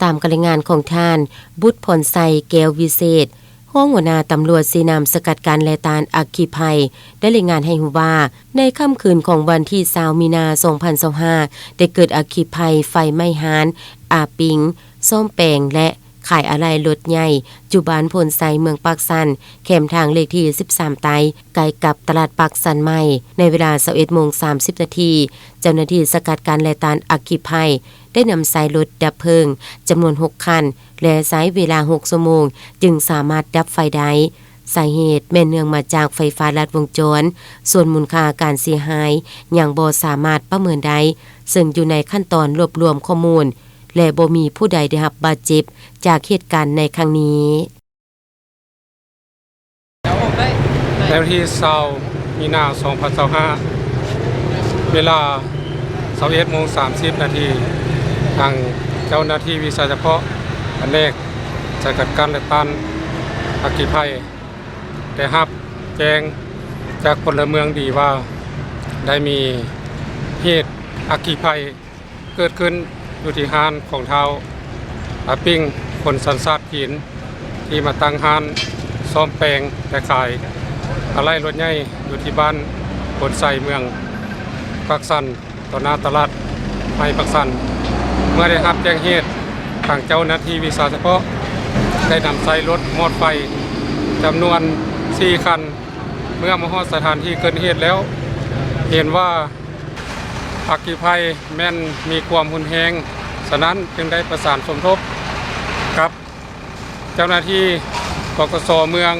ຕາມການລາຍງານຂອງທ່ານ ບຸດພອນໄຊ ແກ້ວວິເສດ ຮອງຫົວໜ້າຕຳຫຼວດຊີ້ນຳສະກັດກັ້ນ ແລະ ຕ້ານອັກຄີໄພ ໄດ້ລາຍງານໃຫ້ຮູ້ວ່າ ໃນຄ່ຳຄືນຂອງວັນທີຊາວ ມີນາ ສອງພັນຊາວຫ້າ ໄດ້ເກີດອັກຄີໄພ ໄຟໄໝ້ຮ້ານອາປິງ ສ້ອມແປງ ແລະ ຂາຍອາໄຫຼ່ລົດໃຫຍ່ ຢູ່ບ້ານໂພນໄຊ ເມືອງປາກຊັນ ແຄມທາງເລກທີສິບສາມໃຕ້ ໃກ້ກັບຕະຫຼາດປາກຊັນໃໝ່. ໃນເວລາຊາວເອັດໂມງສາມສິບນາທີ ເຈົ້າໜ້າທີ່ສະກັດກັ້ນ ແລະ ຕ້ານອັກຄີໄພ ໄດ້ນຳໃຊ້ລົດດັບເພີງຈຳນວນຫົກຄັນ ແລະ ໃຊ້ເວລາຫົກຊົ່ວໂມງ ຈຶ່ງສາມາດດັບໄຟໄດ້. ສາເຫດແມ່ນເນື່ອງມາຈາກໄຟຟ້າລັດວົງຈອນ, ສ່ວນມູນຄ່າການເສຍຫາຍຍັງບໍ່ສາມາດປະເມີນໄດ້, ເຊິ່ງຢູ່ໃນຂັ້ນຕອນລວບລວມຂໍ້ມູນ ແລະ ບໍ່ມີຜູ້ໃດໄດ້ຮັບບາດເຈັບຈາກເຫດການໃນຄັ້ງນີ້. ໃນວັນທີຊາວ ມີນາ ສອງພັນຊາວຫ້າ ເວລາຊາວເອັດໂມງສາມສິບນາທີ ທາງເຈົ້າໜ້າທີ່ວິຊາສະເພາະ ພະແນກສະກັດກັ້ນ ແລະ ຕ້ານອັກຄີໄພ ໄດ້ຮັບແຈ້ງຈາກພົນລະເມືອງດີວ່າ ໄດ້ມີເຫດອັກຄີໄພ ເກີດຂຶ້ນຢູ່ທີ່ຮ້ານຂອງທ້າວອາປິງ ຄົນສັນຊາດຈີນ ທີ່ມາຕັ້ງຮ້ານສ້ອມແປງ ແລະ ຂາຍອາໄຫຼ່ລົດໃຫຍ່ ຢູ່ທີ່ບ້ານໂພນໄຊ ເມືອງປາກຊັນ ຕໍ່ໜ້າຕະຫຼາດໃໝ່ປາກຊັນ. ເມື່ອໄດ້ຮັບແຈ້ງເຫດ, ທາງເຈົ້າໜ້າທີ່ວິຊາສະເພາະ ໄດ້ນຳໃຊ້ລົດມອດໄຟຈຳນວນສີ່ຄັນ ເມື່ອມາຮອດສະຖານທີ່ເກີດເຫດແລ້ວ ເຫັນວ່າ ອັກຄີໄພແມ່ນມີຄວາມຮຸນແຮງ, ສະນັ້ນຈຶ່ງໄດ້ປະສານສົມທົບກັບເຈົ້າໜ້າທີ່ ປກສ ເມືອງ,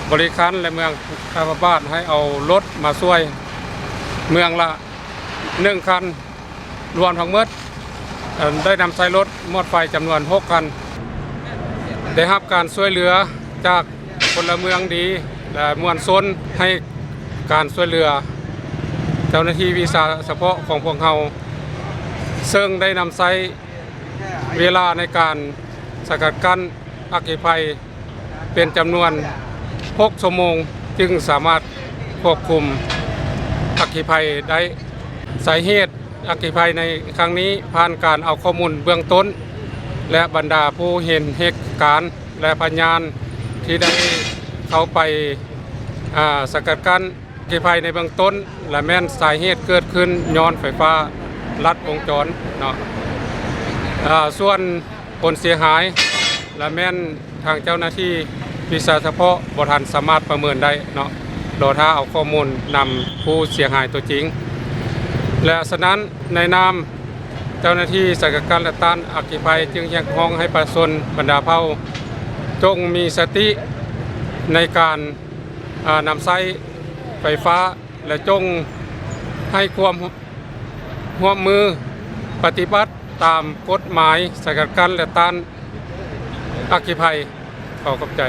ບໍລິຄັນ ແລະ ເມືອງທ່າພະບາດ ໃຫ້ເອົາລົດມາຊ່ວຍເມືອງລະໜຶ່ງຄັນ, ລວມທັງໝົດ ເອີ່ ໄດ້ນຳໃຊ້ລົດມອດໄຟຈຳນວນຫົກຄັນ ໄດ້ຮັບການຊ່ວຍເຫຼືອຈາກ ພົນລະເມືອງດີ ແລະ ມວນຊົນໃຫ້ການຊ່ວຍເຫຼືອເຈົ້າໜ້າທີ່ວິຊາສະເພາະຂອງພວກເຮົາ, ເຊິ່ງໄດ້ນຳໃຊ້ເວລາໃນການສະກັດກັ້ນອັກຄີໄພເປັນຈຳນວນຫົກຊົ່ວໂມງ ຈຶ່ງສາມາດຄວບຄຸມອັກຄີໄພໄດ້. ສາເຫດ ອັກຄີໄພໃນຄັ້ງນີ້ ຜ່ານການເອົາຂໍ້ມູນເບື້ອງຕົ້ນ ແລະ ບັນດາຜູ້ເຫັນເຫດການ ແລະ ພະຍານທີ່ໄດ້ເຂົ້າໄປ ອາ ສະກັດກັ້ນອັກຄີໄພໃນເບື້ອງຕົ້ນ ລະແມ່ນສາເຫດເກີດຂຶ້ນຍ້ອນໄຟຟ້າລັດວົງຈອນເນາະ. ອາ ສ່ວນ ຜົນເສຍຫາຍ ລະແມ່ນທາງເຈົ້າໜ້າທີ່ວິຊາສະເພາະບໍ່ທັນສາມາດປະເມີນໄດ້ເນາະ, ລໍຖ້າເອົາຂໍ້ມູນນຳຜູ້ເສຍຫາຍຕົວຈິງ ແລະ ສະນັ້ນ ໃນນາມເຈົ້າໜ້າທີ່ສະກັດກັ້ນ ແລະ ຕ້ານອັກຄີໄພ ຈຶ່ງຮຽກຮ້ອງໃຫ້ປະຊາຊົນບັນດາເຜົ່າ ຈົ່ງມີສະຕິໃນການ ອາ ນຳໃຊ້ໄຟຟ້າ ແລະ ຈົ່ງໃຫ້ຄວາມ ຮ່ວມມືປະຕິບັດຕາມກົດໝາຍສະກັດກັ້ນ ແລະ ຕ້ານອັກຄີໄພ. ຂໍຂອບໃຈ.